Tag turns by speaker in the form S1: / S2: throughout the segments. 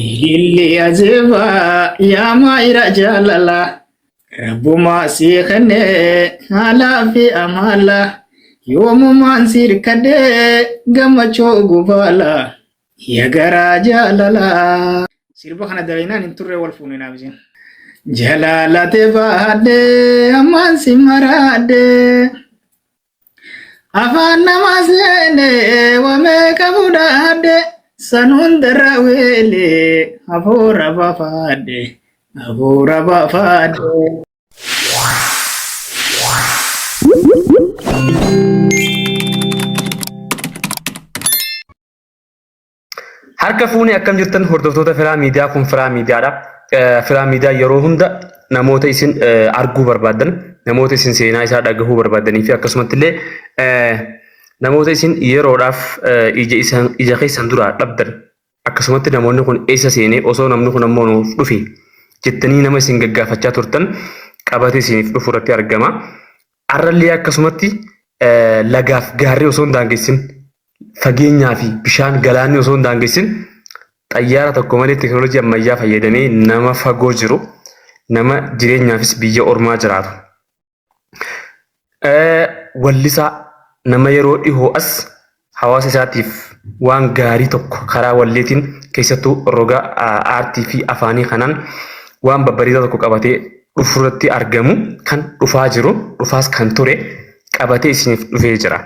S1: Ililli ajeebaa yaa maayira jaalala rabbumaa sii kenne haalaa fi amala yoomumaan sirkadhee gammachuu gubaala yaa garaa jaalala. Sirba kana dalaynaan hin turre wal fuune naaf isin. Jalaalate baadhee ammaan si maraadhee. Afaan nama seene wamee qabudhaadhe san hundarra weele hafuura bafaadhe hafuura bafaadhe.
S2: Harka fuunee akkam jirtan hordoftoota Firaa Miidiyaa kun Firaa Miidiyaadha. Firaa Miidiyaa yeroo hunda namoota isin arguu barbaaddan, namoota isin seenaa isaa dhagahuu barbaaddanii fi akkasumatti illee namoota isin yeroodhaaf ija isan ija keessan duraa dhabdan akkasumatti namoonni kun eessa seenee osoo namni kun ammoo nuuf dhufe jettanii nama isin gaggaafachaa turtan qabatee isiniif dhufu irratti argama. Arrallee akkasumatti lagaaf gaarri osoo hin daangessin fageenyaa fi bishaan galaanni osoo hin daangessin xayyaara tokko malee teekinooloojii ammayyaa fayyadamee nama fagoo jiru nama jireenyaafis biyya ormaa jiraatu. Wallisaa nama yeroo dhihoo as hawaasa isaatiif waan gaarii tokko karaa walleetiin keessattuu roga aartii fi afaanii kanaan waan babbareedaa tokko qabatee dhufurratti argamu kan dhufaa jiru dhufaas kan ture qabatee isiniif dhufee jira.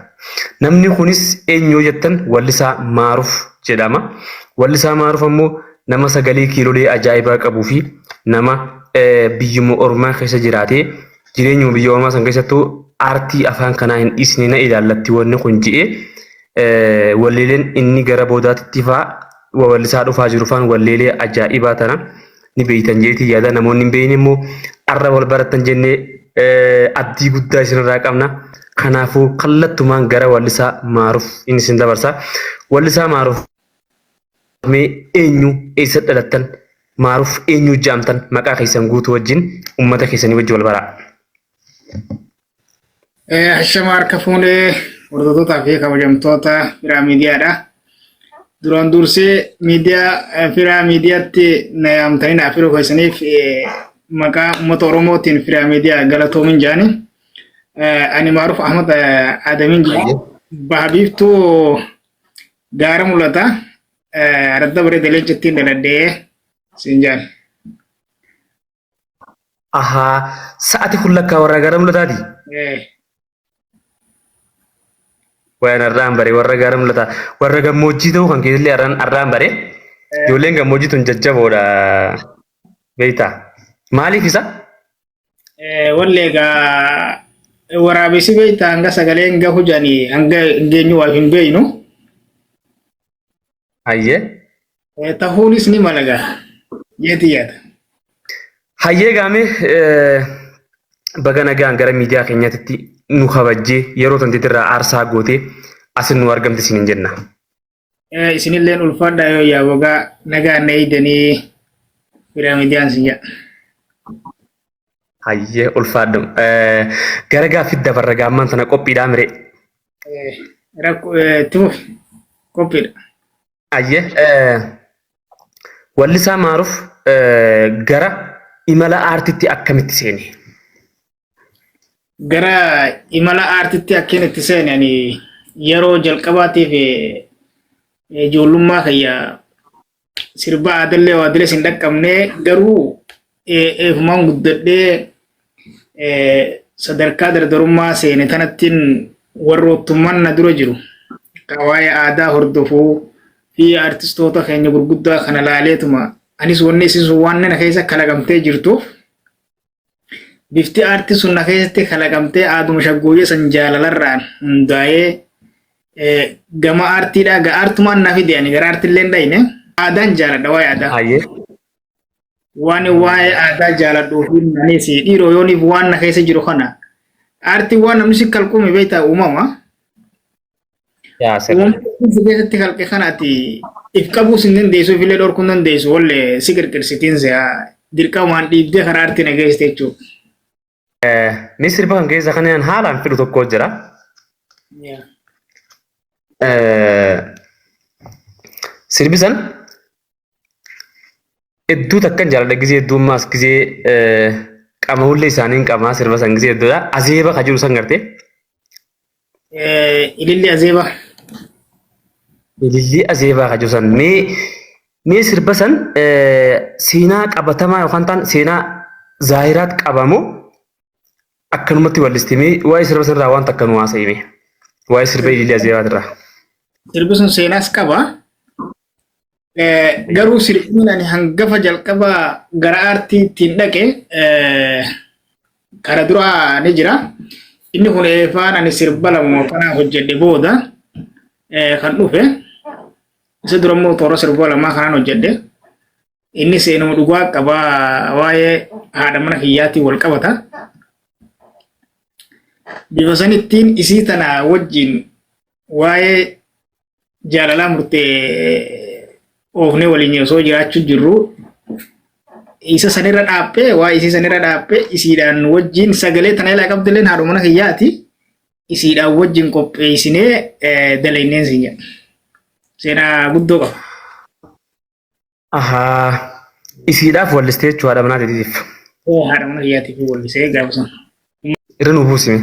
S2: Namni kunis eenyu yoo jettan Wallisaa Maaruf jedhama. Wallisaa Maaruf ammoo nama sagalee kiilolee ajaa'ibaa qabuu fi nama biyyuma ormaa keessa jiraatee jireenyuma biyya ormaa san keessattuu aartii afaan kanaa hin dhiisne na ilaallatti wanni kun je'ee walleeleen inni gara boodaatti faa wallisaa dhufaa jiru faan walleelee ajaa'ibaa tana ni beeytan jeetii yaada namoonni hin beeyne immoo arra wal barattan jennee abdii guddaa isinirraa qabna. Kanaafuu kallattumaan gara wallisaa Maaruf inni isin dabarsa. Wallisaa Maaruf mee eenyu eessa dhalattan Maaruf eenyu jaamtan maqaa keessan guutuu wajjin uummata keessanii wajjin wal baraa.
S1: Hashama harka fuunee hordoftootaa fi kabajamtoota Firaa Miidiyaadha. Duraan dursee miidiyaa Firaa Miidiyaatti na yaamtanii na afeeruu keessaniif maqaa uummata Oromootiin Firaa Miidiyaa galatoomin jaani. Ani Maaruf Ahmad Adamiin jedhama. Baha Biiftuu gaara mul'ata. Aradda bareeda leencittiin dhaladhee siin jaan.
S2: Ahaa, sa'ati kun lakkaa warra gara mul'ataati. Waan arraan bare warra gara mul'ataa. Warra gammoojjii ta'uu kan keetillee arraan arraan bare. Ijoolleen gammoojjii tun jajjaboodha. Beektaa? Maaliif isa?
S1: Walli egaa waraabessi beektaa hanga sagaleen gahu jedhanii hanga geenyu waa hin beeknu.
S2: Hayyee.
S1: Tahuunis ni mala gaa jeetii yaada.
S2: Hayyee gaamee baga nagaan gara miidiyaa keenyaatti nu kabajjee yeroo tanteetirraa aarsaa gootee asin nu argamte isiniin jenna.
S1: Isinilleen ulfaadhaa yoo yaa bogaa nagaan na eegdanii firaa miidiyaan sin jedha.
S2: Hayyee ulfaadhu. Gara gaaffiitti dabarra gaammaan tana qophiidhaa miree.
S1: Rakkoo itti fufi qophiidha.
S2: Hayyee wallisaa Maaruf gara imala aartitti akkamitti seene?
S1: Gara imala aartitti akkin itti seene ani yeroo jalqabaatiif ijoollummaa kiyya sirba aadallee waa diles hin dhaqqabne garuu eefumaan guddadhee sadarkaa dardarummaa seene tanattiin warroottummaan na dura jiru ka waa'ee aadaa hordofuu fi aartistoota keenya gurguddaa kana laaleetuma anis wanni isin sun waan na keessa kalaqamtee jirtuuf bifti aartii sun na keessatti kalaqamtee aaduma shaggooyyee san jaalalarraan hundaa'ee gama aartiidhaa ga aartumaan na fide ani gara aartillee hin dhayne aadaan jaaladha waa'ee aadaa.
S2: Hayyee.
S1: Waan waa'ee aadaa jaaladhuu fi anis dhiiroo yooniif waan na keessa jiru kana aartiin waan namni si kalqume beektaa uumama.
S2: Yaa sirri.
S1: Uumamni si keessatti kalqe kanaati if qabuus hin dandeessu ifillee dhorkuu hin dandeessu wallee si qirqirsitiin si'a dirqamaan dhiibdee karaa aartii na geessite jechuudha.
S2: Mee sirba kan keessa kan haalaan fedhu tokko jira. Sirbi san Hedduu takkan jaaladha gizee hedduu ammaas gizee qama'ullee isaaniin qamaa sirba san gizee hedduudha. Azeeba ka jiru san gartee.
S1: Ililli azeeba.
S2: Ilillii azeebaa ka jiru san mee mee sirba san seenaa qabatamaa yookaan taan seenaa zaahiraat qabamoo akkanumatti wallisti mee waa'ee sirba sanirraa waan takka nu haasa'ime waa'ee sirba ilillii azeebaatirraa.
S1: Sirbi sun seenaas qaba. Garuu sirbiin ani hangafa jalqaba gara aartii ittiin dhaqe kara duraa ni jira. Inni kun eefaan ani sirba lama kana hojjedhe booda kan dhufe. Isa dura immoo toora sirba lamaa kanaan hojjedhe. Inni seenuma dhugaa qaba waa'ee haadha mana kiyyaatiin wal qabata. Bifa sanittiin isii tana wajjin waa'ee jaalalaa murtee oofnee waliin osoo jiraachuu jirru isa sanirra dhaabbee waa isii sanirra dhaabbee isiidhaan wajjin sagalee tana ilaa qabdilleen haadha mana kiyyaati isiidhaan wajjin qopheessinee dalayneen siin jedha. Seenaa guddoo qaba.
S2: Ahaa isiidhaaf wallistee jechuu haadha manaa teetiif.
S1: Haadha mana kiyyaatiif wallisee gaafa sana.
S2: Irra nu buusime.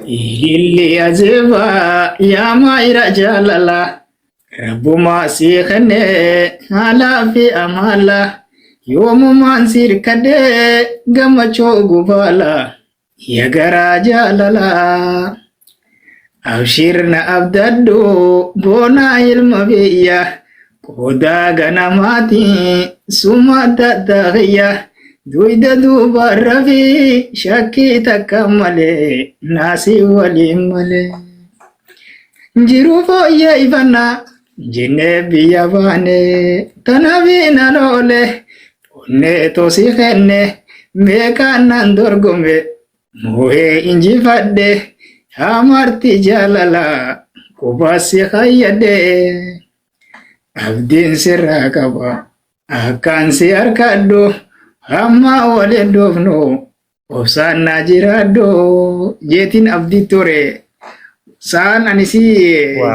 S1: Ililli azeebaa yaa maayira jaalala rabbumaa sii kenne haalaa fi amala yoomumaan sirkadhee gammachuu gubaala ya garaa jaalala abshir na abdadhu boonaa ilma biyya qodaa ganamaati suma daddaqiyya duyda duuba rafi shakkii takka malee naasii waliin malee. Jiruu fooyyee ifannaa jennee biyya baane tanaaf hin aloole onnee toosii kenne meeqaan nan dorgome moo'ee injifadhe hamarti jaalala qubaasi fayyadhe abdiin sirraa qaba akkaan si harkadhu hamma waliin dhufnu obsaan naa jiraadhu jeetiin abdii ture. Sa'aan ani si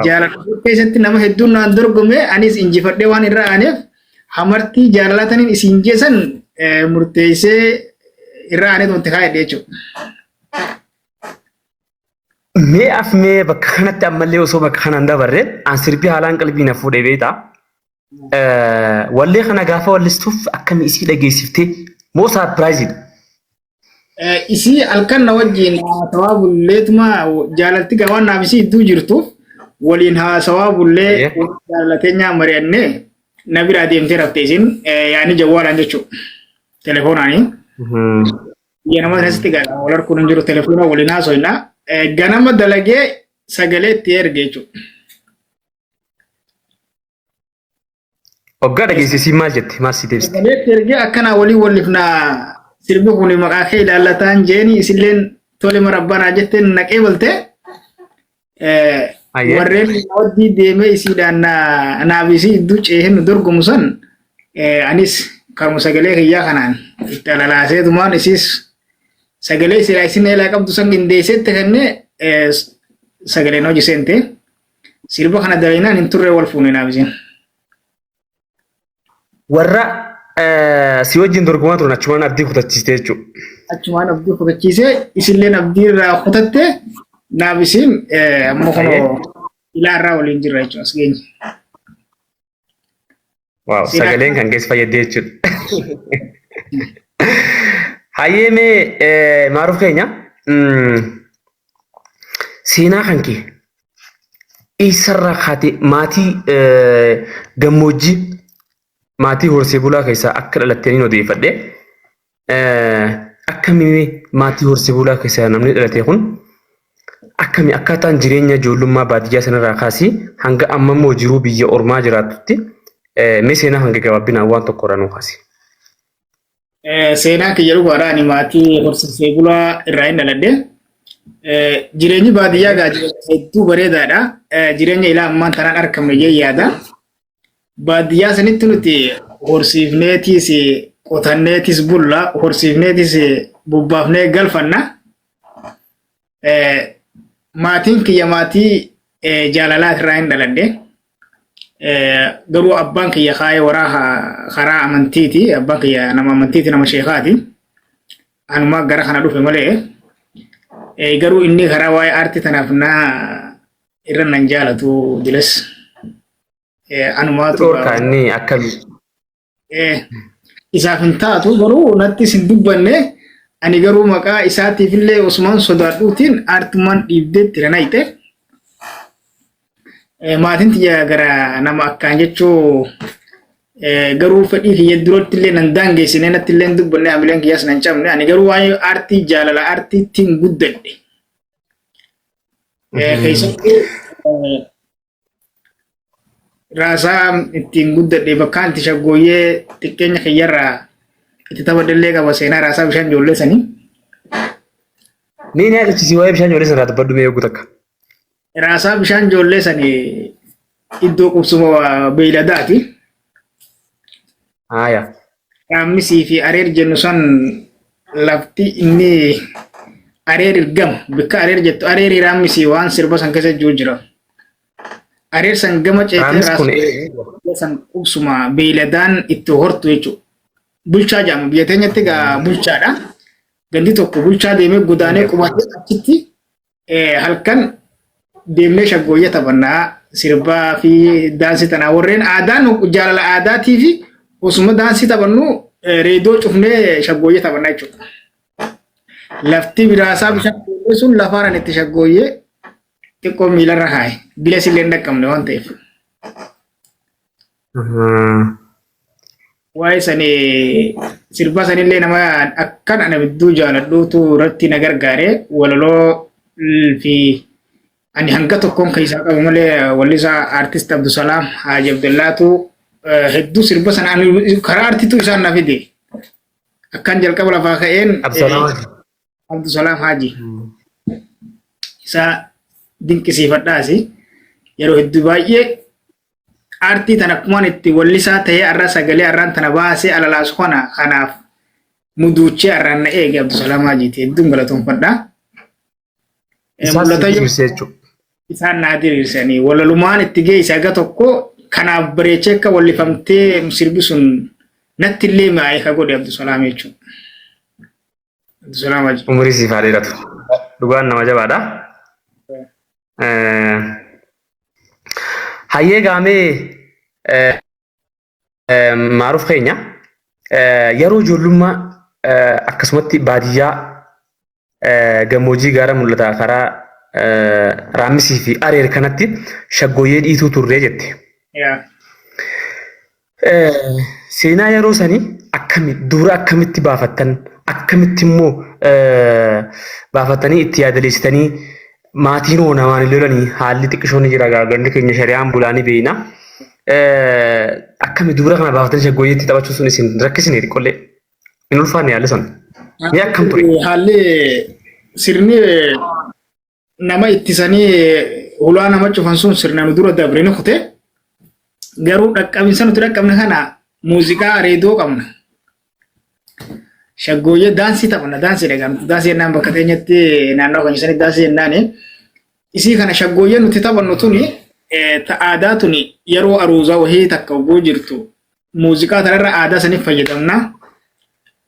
S1: jaaladhu keessatti nama hedduun naan dorgome anis injifadhee waan irra aaneef hamartii jaalataniin isin jeesan murteessee irra aanee wanti kaa'edhe jechuudha.
S2: Mee afmee bakka kanatti ammallee osoo bakka kanaan dabarre an sirbii haalaan qalbii na fuudhee beektaa. Wallee kana gaafa wallistuuf akkami isii dhageessiftee moo saarpiraayiziidha?
S1: Isii halkan na wajjin haasawaa bulleetuma jaalalti gaa waan naaf isii idduu jirtuuf waliin haasawaa bullee jaalateenyaa mari'annee na biraa deemtee rafte isin yaani jawwaalaan jechuudha. Telefoonaan. Biyya nama keessatti gaa wal arguun hin jiru telefoona waliin haasofna. Ganama dalagee sagalee itti erge jechuudha.
S2: Hoggaa dhageessisii maal jette? Maal si deebiste?
S1: Sagalee itti ergee akkanaa walii wallifnaa sirbi kun maqaa kee ilaallataan jeeni isilleen tole marabbanaa jetteen naqee balte. Warreen waddii deemee isiidhaan naaf isii iddoo ceehee nu dorgomu san anis karuma sagalee kiyyaa kanaan itti alalaaseetumaan isiis sagalee silaa isin eelaa qabdu san qindeesseetti kennee sagaleen hojii seente. Sirba kana dalaynaan hin turre wal fuune naaf isin.
S2: Warra si wajjin dorgomaa turan achumaan abdii kutachiiste jechuudha.
S1: Achumaan abdii kutachiisee isilleen abdii irraa kutatte naaf isin amma kunoo ilaa irraa waliin jirra jechuudha as geenye.
S2: Waaw sagaleen kan keessa fayyadde jechuudha. Hayyee mee maaruuf keenya seenaa kan kee eessarraa kaatee maatii gammoojjii maatii horsee bulaa keessaa akka dhalattee niin odeeffadhe. Akkami maatii horsee bulaa keessaa namni dhalate kun akkami akkaataan jireenya ijoollummaa baadiyyaa sanarraa kaasii hanga amma immoo jiruu biyya ormaa jiraattutti mee seenaa hanga gabaabbinaan waan tokko irraa nuu kaasi.
S1: Seenaan kiyya dhugaadha ani maatii horsiisee bulaa irraa hin dhaladhe. Jireenyi baadiyyaa gaa jireenya hedduu bareedaadha. Jireenya ilaa ammaan tanaan argamne jee yaada. Baadiyyaa sanitti nuti horsiifneetis qotanneetis bulla horsiifneetis bobbaafnee galfanna. Maatiin kiyya maatii jaalalaa irraa hin dhaladhe. Garuu abbaan kiyya kaayee waraa karaa amantiiti. Abbaan kiyya nama amantiiti, nama sheekaati. Anuma gara kana dhufe malee. Garuu inni karaa waa'ee aartii tanaaf na irra nan jaalatu dilas. Anumaatu
S2: Dhoorkaa inni akkami?
S1: Isaaf hin taatu, garuu nattis hin dubbanne. Ani garuu maqaa isaatiif illee osumaan sodaadhuutiin aartummaan dhiibdeetti na nayxe. Maatiin tiyya gara nama akkaan jechuu garuu fedhii kiyya duratti illee nan daangeessine, natti illee hin dubbanne, hamileen kiyyaas nan cabne. Ani garuu waa'ee aartii jaalala aartiittiin guddadhe. Keessattuu raasaa ittiin guddadhe, bakkaan itti shaggooyyee xiqqeenya kiyyarraa itti taphadhellee qaba, seenaa raasaa bishaan ijoollee sanii.
S2: Mee ni yaadachiisi, waa'ee bishaan ijoollee sanaa dubbadhu mee eeguu takka.
S1: Raasaa bishaan ijoollee sanii iddoo qubsuma beeyladaati.
S2: Haaya.
S1: Raammisii fi areer jennu san lafti inni areer gama bikka areer jettu areerii raammisii waan sirba san keessa jiru jira. Areer san gama ceetee
S2: Raamis kun
S1: raas san qubsuma beeyladaan itti hortu jechuudha. Bulchaa jedhama, biyya teenyatti egaa bulchaadha. Gandi tokko bulchaa deemee godaanee qubatee achitti halkan deemnee shaggooyyee taphannaa, sirbaa fi daansii tanaa warreen aadaan jaalala aadaatii fi osuma daansii taphannu reediyoo cufnee shaggooyyee taphannaa jechuudha. Lafti biraasaa bishaan ijoollee sun lafaan ani itti shaggooyyee xiqqoo miilarra kaaye. Bilas illee hin dhaqqabne waan ta'eef. Waa'ee sanii sirba sanillee nama akkan ana bidduu jaaladhuutu irratti na gargaare, walaloo fi ani hanga tokkoon keessaa qabu malee wallisaa aartist Abdusalaam Haaji Abdullaatu hedduu sirba sana ani karaa aartiitu isaan na fide. Akkan jalqaba lafaa ka'een
S2: Abdusalaam.
S1: Abdusalaam Haaji isaa dinqisiifadhaasi, yeroo hedduu baay'ee aartii tana akkumaan itti wallisaa ta'ee har'a sagalee har'aan tana baasee alalaasu kana kanaaf muduuchee har'aan na eege Abdusalaam Haajiiti, hedduun galatoonfadha.
S2: Isaan
S1: Mul'ata
S2: si diriirse jechuudha.
S1: Isaan naa diriirsanii walalumaan itti geesse haga tokko kanaaf bareechee akka wallifamtee sirbi sun natti illee mi'aayee ka godhe Abdusalaam jechuudha. Abdusalaam Haaji.
S2: Umurii siif haa dheeratu. Dhugaan nama jabaadha. Hayyee gaamee Maaruuf keenya, yeroo ijoollummaa akkasumatti baadiyyaa gammoojjii gaara mul'ataa karaa Raammisii fi Areer kanatti shaggooyyee dhiituu turree jette. Seenaa yeroo sanii akkami dura akkamitti baafattan, akkamitti immoo baafattanii itti yaadaleessitanii, maatiin hoo namaan hin lolanii, haalli xiqqishoon ni jira, gandi keenya shari'aan bulaanii beeyna. Akkami dubra kana baafatanii shaggooyyeetti taphachuu sun isin rakkisne, xiqqollee hin ulfaanne haalli sun? Ni akkam ture?
S1: Haalli sirni nama ittisanii hulaa nama cufan sun sirna nu dura dabre ni kute. Garuu dhaqqabinsa nuti dhaqqabne kana muuziqaa reediyoo qabna. Shaggooyyee daansii taphanna, daansii dhagaa nuti daansii jennaan bakka teenyatti naannoo keenya sanitti daansii jennaani. Isii kana shaggooyyee nuti taphannu tuni ta aadaa tuni yeroo aruuzaa wahii takka oguu jirtu muuziqaa tanarra aadaa saniif fayyadamna.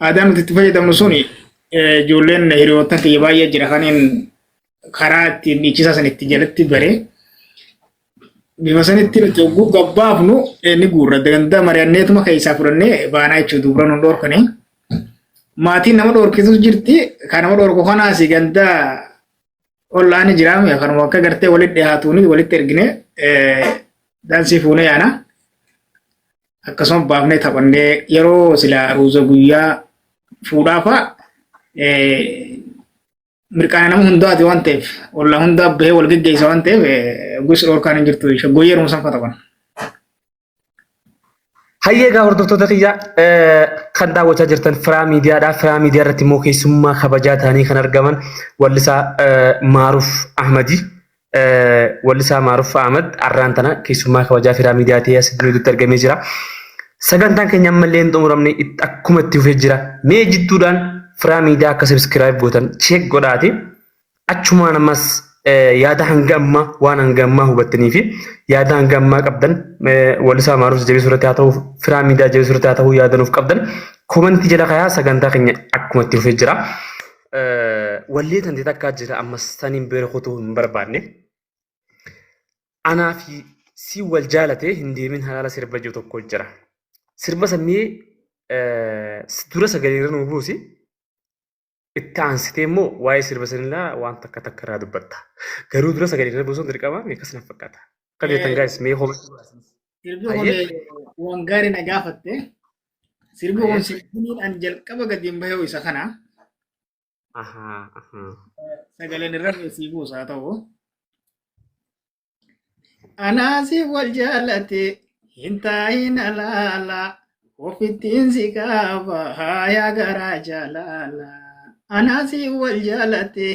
S1: Aadaa nuti itti fayyadamnu suni ijoolleen hiriyoottan kiyya baay'ee jira kaniin karaa ittiin dhiichisaa san itti jalatti bare. Bifa sanitti nuti hogguu gabbaafnu ni guurra. Ganda mari'anneetuma keessaa fudhannee baanaa jechuudha. Dubra nu dhorkani. Maatiin nama dhorkitus jirti. Kan nama dhorku kanaas ganda ollaan jiraame kanuma akka gartee walitti dhiyaatuun walitti ergine daansii fuunee yaana. Akkasuma baafnee taphannee yeroo sila aruuza guyyaa fuudhaa fa'a mirqaana nama hundaati waan ta'eef, ollaa hundaa bahee wal geggeessa waan ta'eef, gosi dhorkaan hin jirtu, shaggooyyee yeroo sanfa taphan.
S2: Hayyee egaa hordoftoota kiyya kan daawwachaa jirtan Firaa Miidiyaadha. Firaa Miidiyaa irratti immoo keessummaa kabajaa ta'anii kan argaman wallisaa Maaruuf Ahmadi. Wallisaa Maaruuf Ahmad arraan tana keessummaa kabajaa Firaa Miidiyaa ta'ee as nutti argamee jira. Sagantaan keenya ammallee hin xumuramne, akkuma itti fufee jira. Mee jidduudhaan Firaa Miidiyaa akka subscribe gootan check godhaati. Achumaan ammas Yaada hanga ammaa waan hanga ammaa hubattanii fi yaada hanga ammaa qabdan wallisaa Maaruuf jabeessuu irratti haa ta'u, Firaa Miidiyaa jabeessuu irratti haa ta'u, yaada nuuf qabdan komantii jala kayaa. Sagantaa keenya akkuma itti fufee jira. Wallee tantee takkaa jira ammas saniin bira kutuu hin barbaanne. Anaa fi si wal jaalatee hin deemin halaala sirba jiru tokko jira. Sirba sannii dura sagalee irra nuu buusi. Itti aansitee immoo waa'ee sirba sanillaa waan takka takka irraa dubbatta. Garuu dura sagalee irra buusuun dirqama akkas na fakkaata. Akka jettan guys mee homa.
S1: Sirbi kun waan gaarii na gaafatte. Sirbi kun sirbiin an jalqaba gadi hin bahee isa kana. Sagaleen irra sii buusaa ta'u. Anaasi wal jaalate hin taahin alaala, ofittiin si qaba yaa garaa jaalala. Anaasi wal jaalate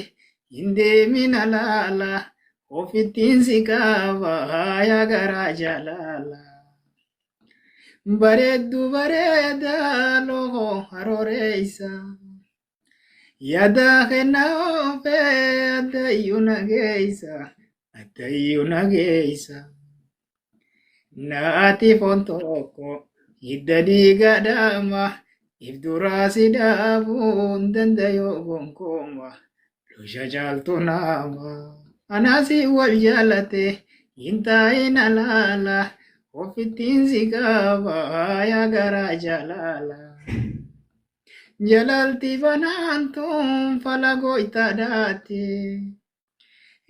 S1: hin deemin alaala, ofittiin si qaba yaa garaa jaalala. Bareeddu bareedaa loogoo harooreessa. Yaada kennaa oofee addayyuu nageessa, addayyuu nageessa. Naati foon tokko hidda dhiiga dhaama, if duraa si dhaabuun dandayoo gonkooma, lusha caaltu nama. Anaasi wal jaalate hin taa'in alaala, ofittiin si qaba yaa garaa jaalala. Jalalti banaan tun fala goytaadhaati.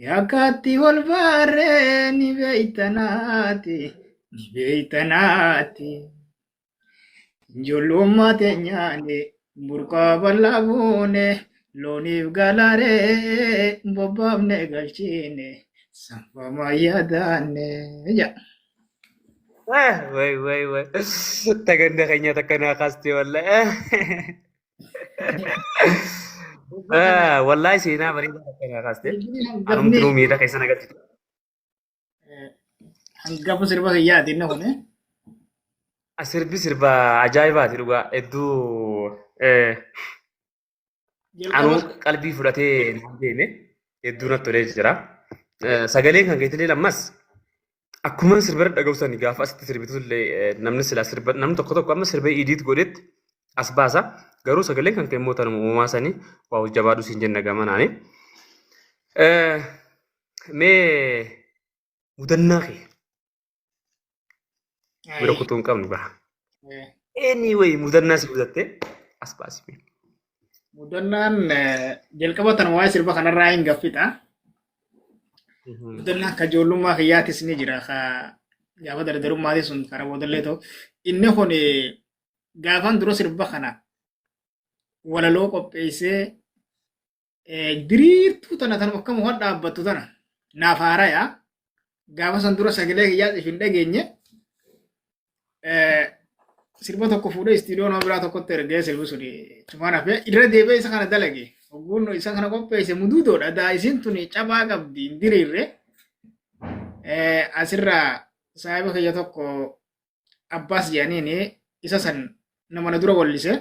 S1: Yakkaatti wal baarree ni beeytanaati, ni beeytanaati. Ijoollummaa teenyaani burqaa bal'aa buune, looniif galaree bobbaafne galchiine sanfama yaadaanne. Ja.
S2: Way way way. Taganda keenya takka naa kaastee wallahi. Wallahi seenaa bareedaa takka naa kaastee. Anumti nuu miira keessa na galchite.
S1: Hangafa sirba kiyyaati inni kun.
S2: Sirbi sirba ajaa'ibaati dhugaa hedduu anuu qalbii fudhatee naan deeme, hedduu natti tolee jira. Sagaleen kan keetillee ammas akkuma sirba irra dhaga'u sani gaafa asitti sirbitu illee namni silaa sirba namni tokko tokko amma sirba idiit godhetti as baasa. Garuu sagaleen kan kee immoo tanuma uumamaa sanii waa jabaadhu siin jenna gamanaani. Mee mudannaa kee bira kutuu hin qabnu gaa. Anyway, mudannaa si mudatte as baasi.
S1: Mudannaan jalqaba tan waa'ee sirba kanarraa hin gaffita. Mudannaan ka ijoollummaa kiyyaatis ni jira. Ka gaafa dardarummaatis sun karaa boodallee ta'u. Inni kun gaafan dura sirba kana walaloo qopheessee diriirtuu tana tanuma akka muka dhaabbattu tana naaf haaraya. Gaafa san dura sagalee kiyyaas if hin dhageenye. Sirba tokko fuudhee istiidiyoo nama biraa tokkotti ergee sirbi sun cumaan hafee irra deebi'ee isa kana dalage. Ogguun isa kana qopheesse muduudoodha. Daa isiin tuni cabaa qabdi hin diriirre. Asirraa saahiba kiyya tokko Abbaas jedhaniini isa san nama na dura wallise.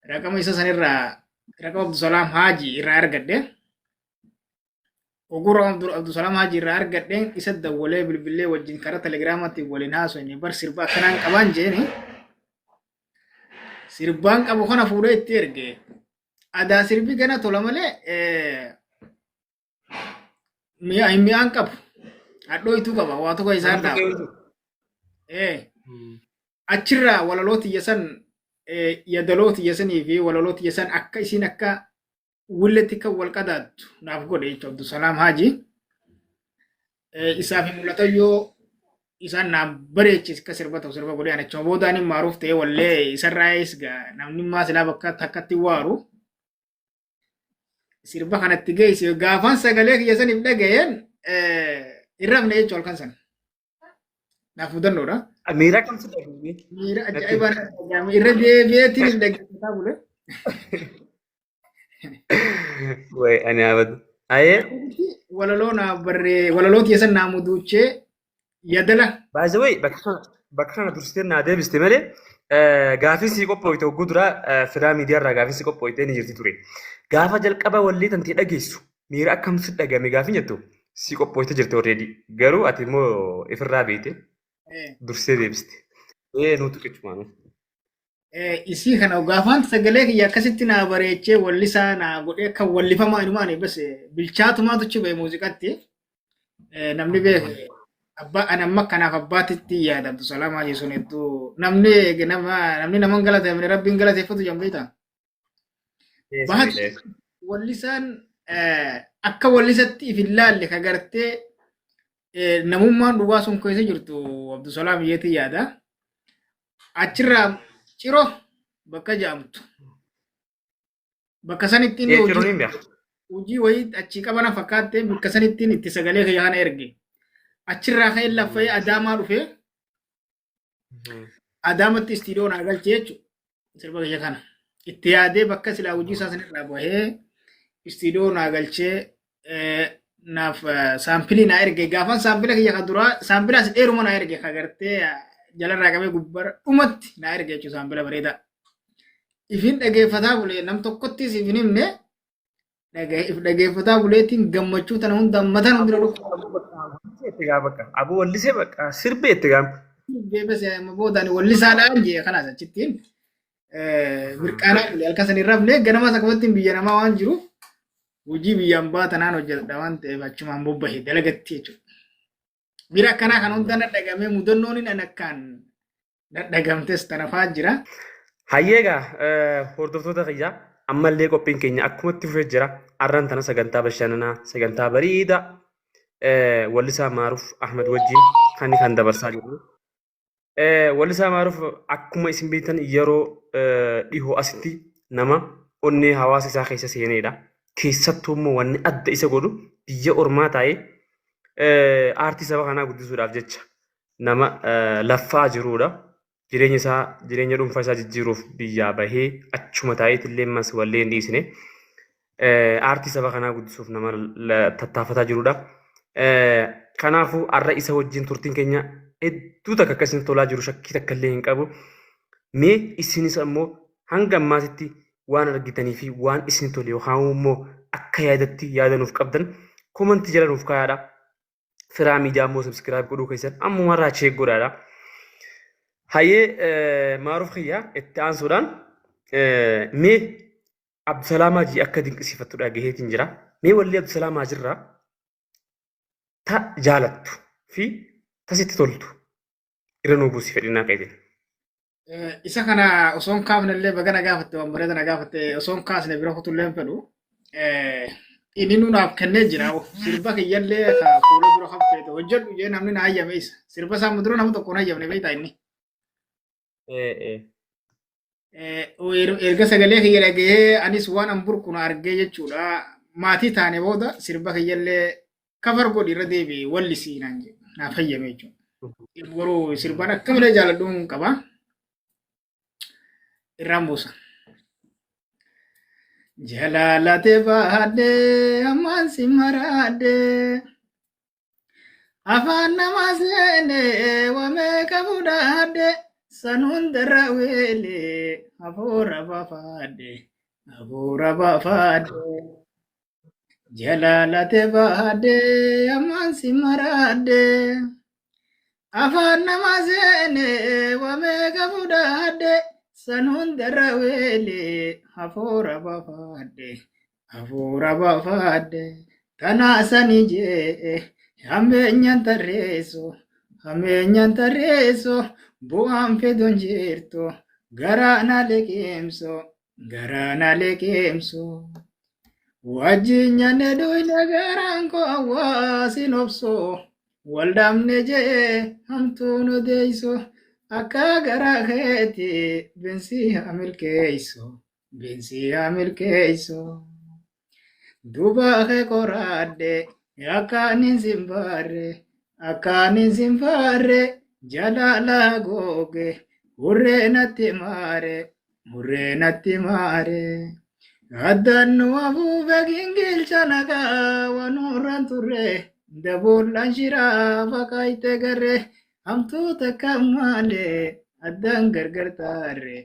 S1: Raqama isa sanirraa raqama Abdusalaam Haaji irraa argadhe. Oguu raqama Abdusalaam Haaji irraa argadheen isa dawwalee bilbilee wajjin karaa telegiraamaatiin waliin haasofne, bar sirba akkanaan qabaan jeeni. Sirbaan qabu kana fuudhee itti erge. Adaa sirbi gana tola malee mi'a hin mi'aan qabu. Hadhooytuu qaba waa tokko isaan dhaaba. Achirraa walaloo tiyya san, yadaloo tiyya sanii fi walaloo tiyya san akka isiin akka willetti kan wal qadaaddu naaf godhe jechuudha Abdusalaam Haaji. Isaaf hin mul'atan yoo isaan naaf bareechis akka sirba ta'u sirba godhee, ani achuma boodaan hin maaruuf ta'ee wallee isarraa eesga namni immaa silaa bakka takkatti waaru. Sirba kanatti geesse gaafaan sagalee kiyya saniif dhaga'een hin rafne jechuudha halkan sana. Naaf mudannoodha.
S2: Miira kam si dhaga'ame?
S1: Miira ajaa'ibaa natti dhaga'ame. Irra deebi'eetiin hin dhaggeeffataa bule.
S2: Way ani abadu. Ayee.
S1: Walaloo naa barree walaloo tiyya san naa muduuchee yadala.
S2: By the way, bakka kana dursitee naa deebiste malee gaafiin sii qophooyte hogguu dura Firaa Miidiyaa irraa gaafiin sii qophooyte ni jirti ture. Gaafa jalqaba wallee tantee dhageessu Miira akkam si dhagame gaafin jettu si qophooyte jirti already. Garuu ati immoo ifirraa beeyte dursee deebiste. Ee nuutu qichumaanu.
S1: Isii kana gaafaan sagalee kiyya akkasitti naa bareechee wallisaa naa godhee akka wallifamaa inumaan bas bilchaatumaatu achi ba'e muuziqatti. Namni beeku abbaa ani amma kanaaf abbaatitti yaada Abdusalaam Haji sun hedduu namni nama namni naman galateeffate rabbiin galateeffatu jedhan beektaa. Bahati wallisaan akka wallisatti if hin laalle ka gartee namummaan dhugaa sun keessa jirtu Abdusalaam yeetii yaada. Achirraa Ciroo bakka jedhamtu. Bakka sanitti inni
S2: Ciroon hin beeka.
S1: Hojii wayii achii qabana fakkaatte bakka sanittiin itti sagalee kiyya kana erge. Achirraa ka'ee laffa'ee Adaamaa dhufee Adaamatti istiidiyoo naa galchee jechuudha. Sirba kiyya kana. Itti yaadee bakka silaa hojii isaa sanirraa bahee istiidiyoo naa galchee naaf saampilii naa erge. Gaafan saampila kiyya ka duraa saampila as dheeruma naa erge ka gartee jalarraa qabee gubbara dhumatti naa erge jechuudha saampila bareedaa. Ifin dhageeffataa bulee nam tokkottis ifin himne if dhageeffataa buleetiin gammachuu tana hunda mataan hundina
S2: dhukkuba. Itti gaa bakka. Aboo wallisee bakka sirbee itti gaa.
S1: Beebes amma boodaan wallisaadhaan jee kanaas achittiin mirqaanaa bulee halkan san hin rafne ganamas akkasumatti biyya namaa waan jiruuf hojii biyyaan baa tanaan hojjedha waan ta'eef achumaan bobbahe dalagatti jechuudha. Miira akkanaa kan hunda dhadhagamee mudannoon hin akkaan dhadhagamtes tanafaa jira.
S2: Hayyee egaa hordoftoota kiyya ammallee qophiin keenya akkumatti fufee jira. Arraan tana sagantaa bashannanaa sagantaa bareedaa wallisaa Maaruuf Ahmed wajjin kan kan dabarsaa jirru. Wallisaa Maaruuf akkuma isin beektan yeroo dhihoo asitti nama onnee hawaasa isaa keessa seeneedha. Keessattuu immoo wanni adda isa godhu biyya ormaa taa'ee aartii saba kanaa guddisuudhaaf jecha nama laffaa jiruudha. Jireenya isaa jireenya dhuunfaa isaa jijjiiruuf biyyaa bahee achuma taa'eetillee ammas wallee hin dhiisne. Aartii saba kanaa guddisuuf nama tattaafataa jiruudha. Kanaafuu har'a isa wajjin turtiin keenya hedduu takka akka isin tolaa jiru shakkii takka illee hin qabu. Mee isinis ammoo hanga ammaatitti waan argitanii fi waan isin tole yookaan immoo akka yaadatti yaada nuuf qabdan komantii jala nuuf kaayaadha. Firaa miidiyaa immoo subscribe godhuu keessan ammumarraa check godhaadha. Hayyee Maaruuf kiyya itti aansuudhaan mee Abdusalaam Hajii akka dinqisiifattu dhagaheetiin jira. Mee wallee Abdusalaam Hajirraa ta jaalattu fi ta sitti toltu irra nuu buusi fedhinnaa keetiin.
S1: Isa kana osoo hin kaafne illee baga na gaafatte waan bareeda na gaafatte osoo hin kaasne bira kutu illee hin fedhu. Inni nu naaf kennee jira. Sirba kiyyallee ka fuula dura kan feete hojjedhu jee namni na hayyame isa. Sirba isaa dura nama tokko hin hayyamne beektaa inni. Erga sagalee kiyya dhagahee anis waan an burku na argee jechuudha. Maatii taane booda sirba kiyyallee kafar godhi irra deebi'i wallisii naan jedhe naaf hayyame jechuudha. Garuu sirbaan akka malee jaaladhuun qaba. Irraan buusa. Jalaalate baadhee ammaan si maraadhee afaan nama seenee wamee qabudhaadhe san hundarra weelee hafuura bafaadhe hafuura bafaadhe. Jalaalate baadhe ammaan si maraadhe afaan nama seene wameeqa fudhadhe san hundarra weele hafuura bafaadhe hafuura bafaadhe tanaa sani jee hammeenyaan tarreessu hammeenyaan tarreessu bu'aan fedhuun jirtu garaa na liqimsu garaa na liqimsu. Wajjin nyaanne duyne garaan koo hawaasin obsu waldhabne jee hamtuun odeessu akka garaa keeti binsi haa milkeessu binsi haa milkeessu. Duuba kee qoraadhe akkaan sin barre akkaan sin barre jalaala googe hurree natti maare hurree natti maare. Addaan nu afuufe gingilcha nagaa wanuurraan turre daboollaan shiraa fakaayite garre hamtuu takka malee addaan gargar taarre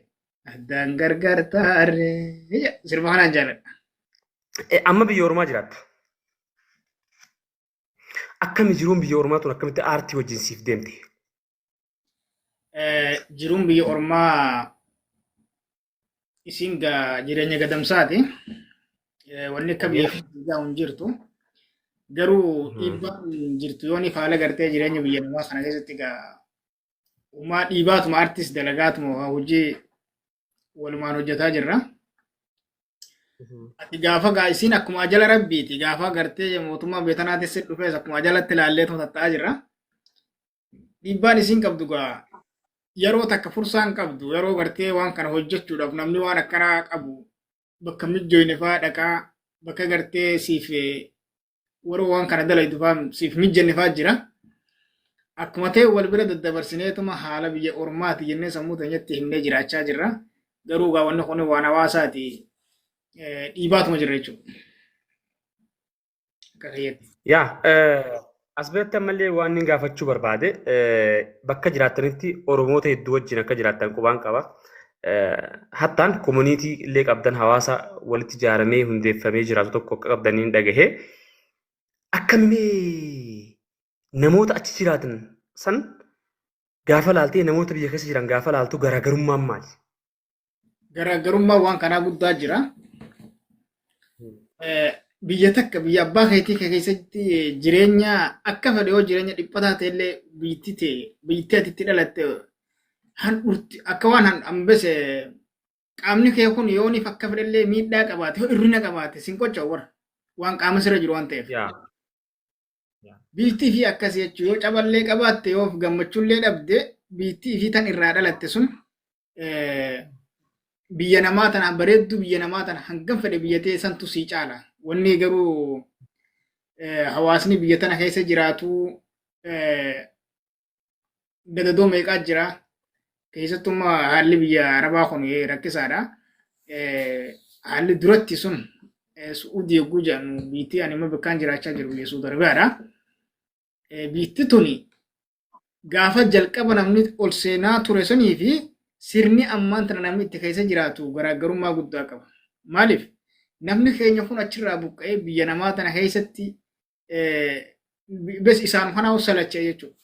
S1: addaan gargar taarre. Sirba kanaan jaaladha.
S2: Amma biyya ormaa jiraatta. Akkami jiruun biyya ormaa tun akkamitti aartii wajjin siif deemte?
S1: Jiruun biyya ormaa isiin gaa jireenya gadamsaati. Wanni akka biyya biyyaa hin jirtu. Garuu dhiibbaan jirtu yoon haala gartee jireenya biyya namaa kana keessatti gaa uumaa dhiibaatuma artis dalagaatuma hojii walumaan hojjetaa jirra. Ati gaafa gaa isiin akkuma ajala rabbiiti gaafa gartee mootummaa biyya tanaatis si dhufees akkuma ajalatti ilaalleetuma tatta'aa jirra. Dhiibbaan isiin qabdu gaa yeroo takka fursaan qabdu yeroo gartee waan kana hojjechuudhaaf namni waan akkanaa qabu bakka mijjooyne faa dhaqaa bakka gartee siif warra waan kana dalaydu faa siif mijjanne faa jira. Akkuma ta'e wal bira daddabarsineetuma haala biyya ormaati jennee sammuu teenyatti himnee jiraachaa jirra. Garuu gaa wanni kun waan hawaasaati dhiibaatuma jirra jechuudha. Akka kiyyatti.
S2: Yaa as biratti ammallee waan inni gaafachuu barbaade bakka jiraattanitti Oromoota hedduu wajjin akka jiraattan qubaan qaba. Hattaan komuniitii illee qabdan hawaasa walitti ijaaramee hundeeffamee jiraatu tokko akka qabdaniin dhagahe. Akkamii namoota achi jiraatan san gaafa laaltee namoota biyya keessa jiran gaafa laaltu garaagarummaan maali?
S1: Garaagarummaa waan kanaa guddaa jira. Biyya takka biyya abbaa keetii kee keessatti jireenya akka fedhe yoo jireenya dhiphataa ta'e illee biyyatti ta'e biyyatti ati itti dhalatte handhurti akka waan hambese qaamni kee kun yooniif akka fedhe illee miidhaa qabaate yoo hir'ina qabaate sin qocca'u warra waan qaama sirra jiru waan ta'eef. Biyyattii fi akkasii jechuun yoo caballee qabaatte yoo gammachuullee dhabde biyyattii fi tan irraa dhalatte sun biyya namaa tana bareedduu biyya namaa tana hangam fedhe biyya ta'e santu sii caala. Wanni garuu hawaasni biyya tana keessa jiraatu gadadoo meeqaa jira. Keessattummaa haalli biyya Arabaa kun rakkisaadha. Haalli duratti sun Su'uudii yogguu jedhamu biittii ani immoo bakkaan jiraachaa jiru biyya Su'uud Arabiyaadha. Biitti tuni gaafa jalqaba namni ol seenaa ture sanii fi sirni ammaan tana namni itti keessa jiraatu garaagarummaa guddaa qaba. Maaliif? Namni keenya kun achirraa buqqa'ee biyya namaa tana keessatti bes isaan kanaa salachee jechuudha.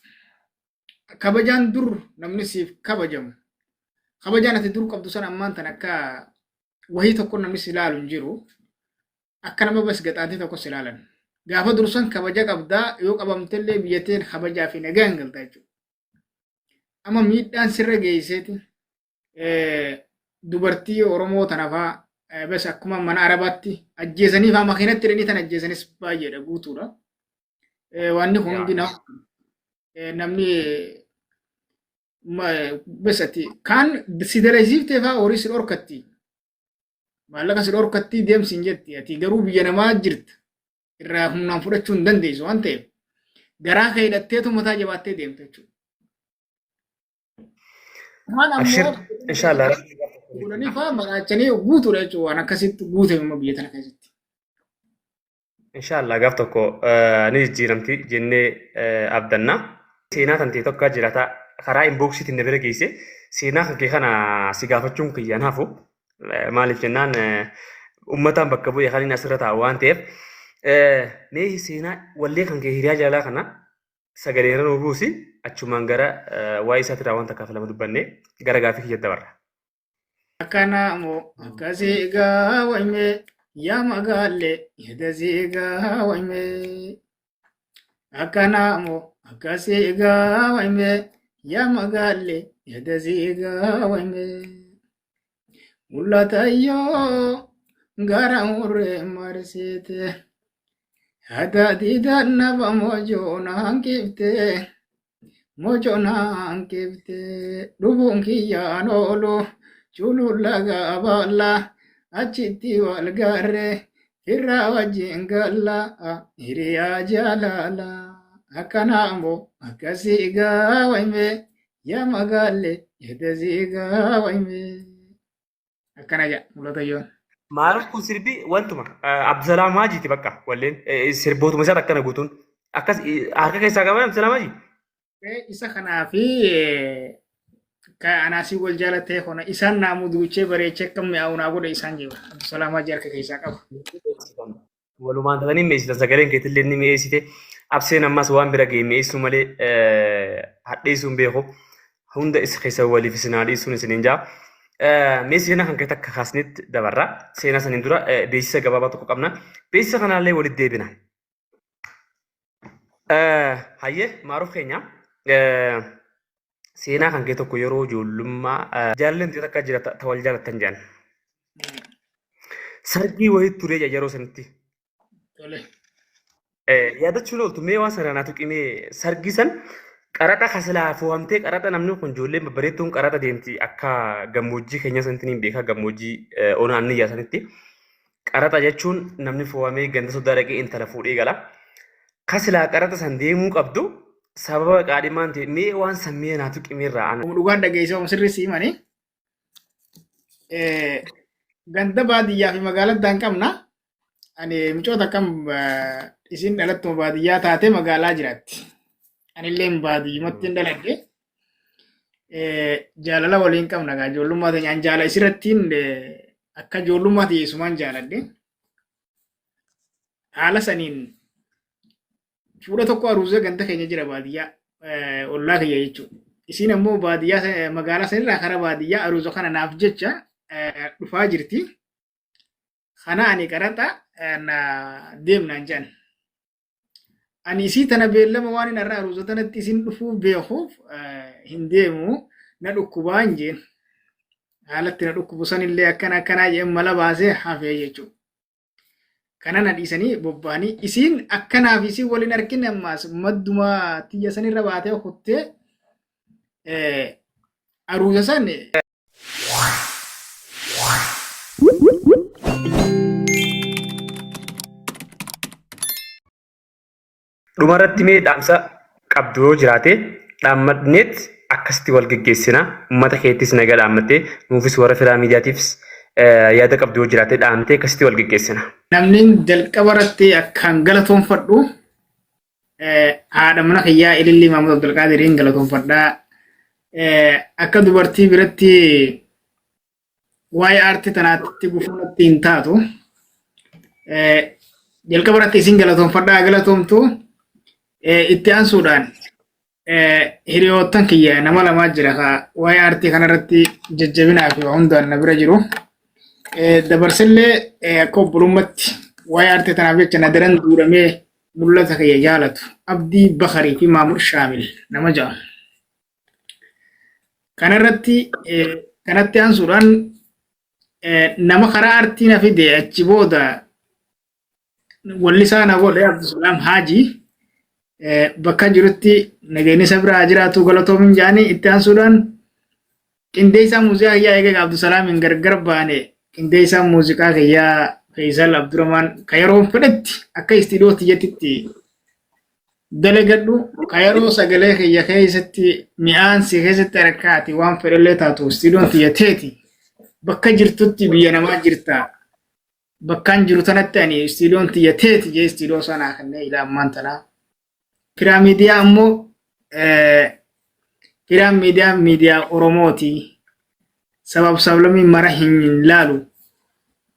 S1: Kabajaan dur namni siif kabajamu. Kabajaan ati dur qabdu sana ammaan tana akka wahii tokko namni si ilaalu hin jiru. Akka nama bas gaxaantii tokko si ilaalan. Gaafa dursan kabaja qabdaa yoo qabamtellee biyya teen kabajaa fi nagaan galta jechuudha. Amma miidhaan sirra geesseeti dubartii Oromoo tana faa bas akkuma mana Arabaatti ajjeesanii faa makiinatti hidhanii tan ajjeesanis baay'eedha guutuudha. Wanni kun hundi namni bas ati kaan si dalaysiiftee faa horii si dhorkatti. Maallaqa si dhorkatti deemsi hin jetti. Ati garuu biyya namaa jirta. Irraa humnaan fudhachuu hin dandeessu waan ta'eef garaa kee hidhatteetu mataa jabaattee deemta jechuudha. Kaan
S2: Abshir
S1: ammoo
S2: inshallah.
S1: godhanii faa maraachanii guutuudha jechuudha waan akkasitti guutame biyya tana keessatti.
S2: Inshallah gaaf tokko ni jijjiiramti jennee abdanna. Seenaa tan ta'e tokko jiraata karaa inboxiitiin na bira geesse seenaa kan kee kana si gaafachuun kiyyaan hafu maaliif jennaan uummataan bakka bu'e kan inni asirra taa'u waan ta'eef mee seenaa wallee kan kee hiriyaa jaalalaa kana sagalee irra nu buusi achumaan gara waa'ee isaatirraa waan takkaaf lama dubbannee gara gaaffii kiyya dabarra.
S1: Akkana moo akkasii gaa wayme yaa magaalle yadasii gaa wayme. Akkana moo akkasii gaa wayme yaa magaalle yadasii gaa wayme. Mul'atayyoo gara murree marsiite. Hada diida naba mojoo naan kiftee. Mojoo naan kiftee. Dhufuun kiyyaan oolu cululla gaaballa achitti wal gaarre firraa wajjin galla hiriyaa jaalala. Akkanaa moo akkasii gaa wayme yaa magaalle yadasii gaa wayme. Akkana jedha mul'atayyoon.
S2: Maaruf kun sirbi wantuma Abdusalaam Haajiiti bakka walleen sirbootuma isaa akkana guutuun akkas harka keessaa qaba Abdusalaam Haaji.
S1: Isa kanaa fi anaasii wal jaalatee kana isaan naamu duuchee bareechee akka mi'aawu naa godhe isaan jira. Abdusalaam Haaji harka keessaa qaba.
S2: Walumaan tatanii mi'eessitan sagaleen keetillee ni mi'eessite. Abseen ammas waan bira ga'e mi'eessuu malee hadheessuu hin beeku. Hunda isa keessa waliif isin haa dhiisuun isiniin jaa. Mee seenaa kan kee takka kaasnetti dabarra. Seenaa saniin dura beeksisa gabaabaa tokko qabna. Beeksisa kanaallee walitti deebina. Hayyee Maaruuf keenya seenaa kan kee tokko yeroo ijoollummaa jaalalleen ta'e takka jira ta wal jaalattan jedhan. Sargii wayii turee jira yeroo sanitti.
S1: Tole.
S2: Yaadachuun ooltu mee waan sana naa tuqi mee sargii san qaraxa kasilaa fo'amtee qaraxa namni kun ijoolleen babbareedduun qaraxa deemti akka gammoojjii keenya sanitti niin beekaa gammoojjii ona anniyyaa sanitti. Qaraxa jechuun namni fo'amee ganda soddaa dhaqee intala fuudhee gala. Kasilaa qaraxa san deemuu qabdu sababa qaadhimaan ta'e mee waan san mee naa tuqi mee irraa ana.
S1: Dhugaan dhageessee waan sirrii si himanii. Ganda baadiyyaa fi magaalaa addaan qabna. Ani micoota akkam isin dhalattuma baadiyyaa taate magaalaa jiraatti. Anillee baadiyyumatti hin dhaladhe. Jaalala waliin qabna gaa ijoollummaa teenya. An jaala isirrattiin akka ijoollummaa ta'e jaaladhe. Haala saniin fuudha tokko aruuzee ganda keenya jira baadiyyaa ollaa kiyya jechuudha. Isiin ammoo baadiyyaa magaalaa sanirraa karaa baadiyyaa aruuza kana naaf jecha dhufaa jirti. Kana ani qaraxa na deemnaan jedhan. Ani isii tana beellama waan hin har'a aruuza tanatti isin dhufuu beekuuf hin deemu na dhukkubaa hin jeen. Haalatti na dhukkubu sanillee akkana akkanaa jeen mala baasee hafee jechuudha. Kana na dhiisanii bobba'anii isiin akkanaaf isiin waliin argine ammaas madduma tiyya sanirra baatee kuttee aruuza san
S2: Dhumarratti mee dhaamsa qabdu yoo jiraate dhaammadneet akkasitti wal geggeessina. Uummata keettis nagaa dhaammattee nuufis warra firaa miidiyaatiifis yaada qabdu yoo jiraate dhaamtee akkasitti wal geggeessina.
S1: Namni jalqaba irratti akkaan galatoonfadhu haadha mana kiyyaa Ilillii Maamud Abdulqaadiriin galatoonfadhaa. Akka dubartii biratti waa'ee aartii tanaatti gufuu natti hin taatu. Jalqaba irratti isin galatoonfadhaa galatoomtu itti aansuudhaan hiriyoottan kiyya nama lamaa jira ka waa'ee aartii kanarratti jajjabinaa fi waa hundaan na bira jiru. Dabarsillee akka obbolummaatti waa'ee aartii tanaaf jecha na daran duudhamee mul'ata kiyya jaalatu Abdii Bakarii fi Maamud Shaamil nama jedhamu. Kanarratti kanatti aansuudhaan nama karaa aartii na fide achi booda wallisaa na godhe Abdusalaam Haajii bakka jirutti nageenyi isa biraa jiraatu galatoomin jedhanii itti aansuudhaan qindeessaa muuziqaa kiyyaa eega Abdusalaamiin gargar baane qindeessaa muuziqaa kiyyaa Faisal Abdurrahman ka yeroo fedhetti akka istiidiyoo tiyyatti dalagadhu ka yeroo sagalee kiyya keessatti mi'aan si keessatti harkaati waan fedhellee taatu istiidiyoon tiyya teeti bakka jirtutti biyya namaa jirta bakkaan jiru tanatti ani istiidiyoon tiyya teeti jee istiidiyoo sanaa kennee ila ammaan tanaa. Firaa miidiyaa ammoo firaan miidiyaa miidiyaa Oromooti. Sabab sablamii mara hin laalu.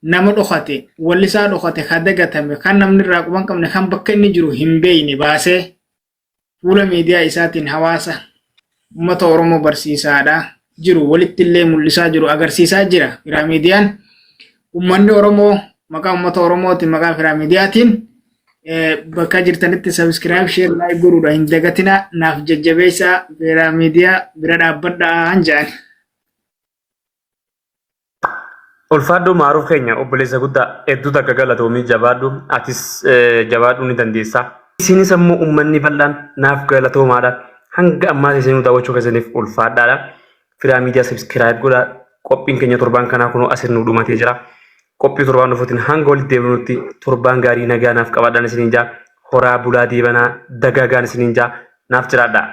S1: Nama dhokate, wallisaa dhokate, ka dagatame, kan namni irraa quban qabne, kan bakka inni jiru hin beekne baasee fuula miidiyaa isaatiin hawaasa uummata Oromoo barsiisaadha jiru walitti illee mul'isaa jiru agarsiisaa jira. Firaa miidiyaan uummanni Oromoo maqaa uummata Oromootiin maqaa firaa miidiyaatiin bakka jirtanitti subscribe share like godhuudha hin dagatina naaf jajjabeessaa firaa miidiyaa bira dhaabbadhaa han jedhan.
S2: Ulfaadhu Maaruuf keenya obboleessa guddaa hedduu takka galatoomii jabaadhu atis jabaadhuu ni dandeessa. Isinis ammoo uummanni bal'aan naaf galatoomaadha. Hanga ammaas isinuu daawwachuu keessaniif ulfaadhaadha. Firaa miidiyaa subscribe godhaa. Qophiin keenya torbaan kanaa kunoo asin nu dhumatee jira. Qophii torbaan dhufuutiin hanga walitti deebinutti torbaan gaarii nagaa naaf qabaadhaan isiniin jaa. Horaa bulaa deebanaa dagaagaan isiniin jaa. Naaf jiraadhaa.